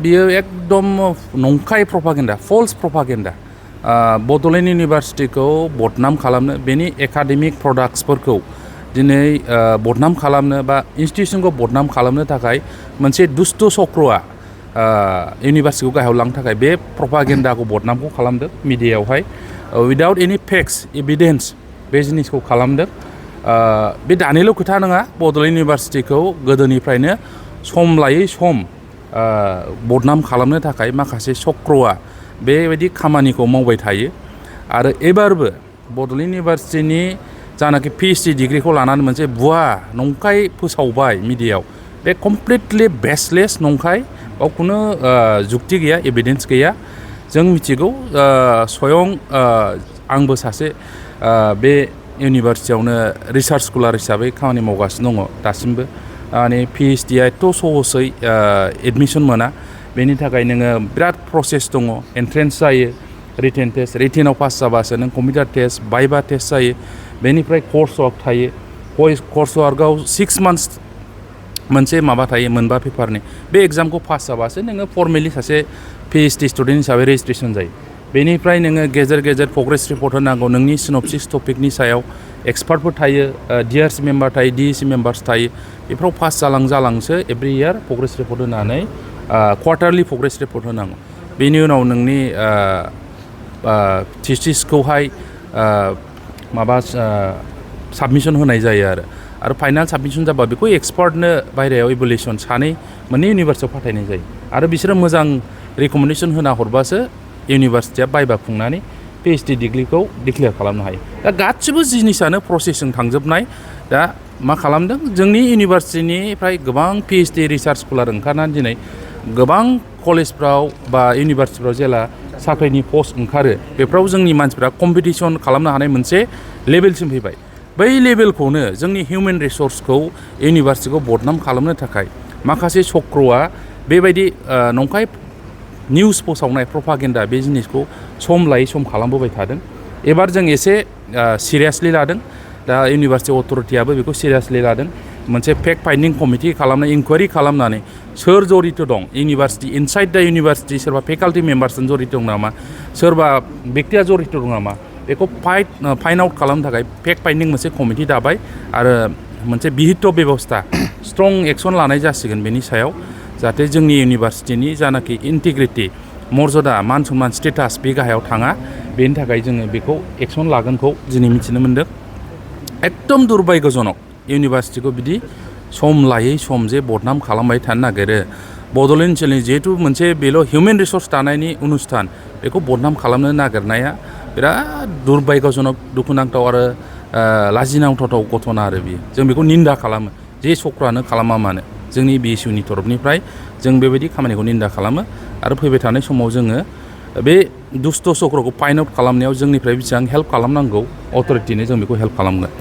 बियो एकदम नंखाय प्रपागेन्डा फल्स प्रपागेन्डा बड'लेण्ड इउनिभार्सिटिखौ बदनाम खालामनो बेनि एकाडेमिक प्रडाक्ट्सफोरखौ दिनै बदनाम खालामनो बा इन्स्टिटिउसनखौ बदनाम खालामनो थाखाय मोनसे दुष्ट चक्रआ इउनिभार्सिटिखौ गाहायाव लांनो थाखाय बे प्रपागेन्डाखौ बदनामखौ खालामदों मिडियायावहाय उइदाउट एनि फेक्ट्स एभिडेन्स बे जिनिसखौ खालामदों बे दानिल' खोथा नङा बड'लेण्ड इउनिभार्सिटिखौ गोदोनिफ्रायनो सम लायै सम बदनाम खालामनो थाखाय माखासे चक्रआ बेबायदि खामानिखौ मावबाय थायो आरो एबारबो बड'लेण्ड इउनिभार्सिटिनि जानाखि PH.D डिग्रिखौ लानानै मोनसे भुवा नंखाय फोसावबाय मिडियायाव बे कमप्लिटलि बेसलेस नंखाय बाव खुनु जुक्ति गैया एभिडेन्स गैया जों मिथिगौ स्वयं आंबो सासे बे इउनिभार्सिटियावनो रिसार्च स्कलार हिसाबै खामानि मावगासिनो दङ दासिमबो माने PH.D एथ' सहसै एडमिसन मोना बेनि थाखाय नोङो बिराद प्रसेस दङ एन्ट्रेन्स जायो रिटेन टेस्ट रिटेनाव पास जाबासो नों कम्पिउटार टेस्ट भाइभा टेस्ट जायो बेनिफ्राय कर्स वार्क थायो कर्स वार्कआव 6 मान्थ्स मोनसे माबा थायो मोनबा पेपारनि बे एग्जामखौ पास जाबासो नोङो फर्मेलि सासे PH.D स्टुडेन्ट हिसाबै रेजिस्ट्रेसन जायो बेनिफ्राय नोङो गेजेर गेजेर प्रग्रेस रिपर्ट होनांगौ नोंनि सिनopसिस टपिकनि सायाव एक्सपार्टफोर थायो DRC मेम्बार थायो DEC मेम्बार्स थायो बेफोराव पास जालांसो एभ्रि इयार प्रग्रेस रिपर्ट होनानै क्वार्टारलि प्रग्रेस रिपर्ट होनांगौ बेनि उनाव नोंनि थिसिसखौहाय माबा साबमिसन होनाय जायो आरो फाइनाल साबमिसन जाबा बेखौ एक्सपार्टनो बायरायाव इभुलेसन मोननै इउनिभार्सिटियाव फाथायनाय जायो आरो बिसोरो मोजां रिकमेन्डेसन होना हरबासो इउनिभार्सिटिया बायबा खुंनानै PH.D डिग्रिखौ डिक्लेयार खालामनो हायो दा गासिबो जिनिसानो प्रसेसजों थांजोबनाय दा मा खालामदों जोंनि इउनिभार्सिटिनिफ्राय गोबां PH.D रिसार्च स्कलार ओंखारनानै दिनै गोबां कलेजफ्राव बा इउनिभार्सिटिफ्राव जेला साख्रिनि पस्ट ओंखारो बेफ्राव जोंनि मानसिफ्रा कम्पिटिसन खालामनो हानाय मोनसे लेभेलसिम फैबाय बै लेभेलखौनो जोंनि हिउमेन रिसर्सखौ इउनिभार्सिटिखौ बदनाम खालामनो थाखाय माखासे चक्रआ बेबायदि नंखाय निउस फोसावनाय प्रपागेन्डा बे जिनिसखौ सम लायै सम खालामबोबाय थादों एबार जों एसे सिरियासलि लादों दा इउनिभार्सिटि अथरिटियाबो बेखौ सिरियासलि लादों मोनसे फेक्ट फाइन्डिं कमिटि खालामनाय इनकुवारि खालामनानै सोर जरित दं इउनिभार्सिटि इनसाइड दा इउनिभार्सिटि सोरबा फेकाल्टि मेम्बार्सजों जरित दं नामा सोरबा बेक्तिया जरित दं नामा बेखौ फाइन्ड आउट खालामनो थाखाय फेक्ट फाइन्डिं मोनसे कमिटि दाबाय आरो मोनसे बिहित बेबस्था स्ट्रं एक्सन लानाय जासिगोन बेनि सायाव जाहाथे जोंनि इउनिभार्सिटिनि जानाखि इन्टिग्रिटि मर्यादा मान सन्मान स्टेटास बे गाहायाव थाङा बेनि थाखाय जोङो बेखौ एक्सन लागोनखौ दिनै मिथिनो मोन्दों एकदम दुर्भाग्यजनक इउनिभार्सिटिखौ बिदि सम लायै सम जे बदनाम खालामबाय थानो नागिरो बड'लेण्ड ओनसोलनि जिहेतु मोनसे बेल' हिउमेन रिसर्स दानायनि अनुस्थान बेखौ बदनाम खालामनो नागिरनाया बिराद दुर्भाग्यजनक दुखुनांथाव आरो लाजिनांथाव घटना आरो बियो जों बेखौ निन्दा खालामो जे चक्रआनो खालामा मानो जोंनि BSU नि तरफनिफ्राय जों बेबायदि खामानिखौ निन्दा खालामो आरो फैबाय थानाय समाव जोङो बे दुष्ट चक्रखौ फाइन्ड आउट खालामनायाव जोंनिफ्राय बेसेबां हेल्प खालामनांगौ अथरिटिनो जों बेखौ हेल्प खालामगोन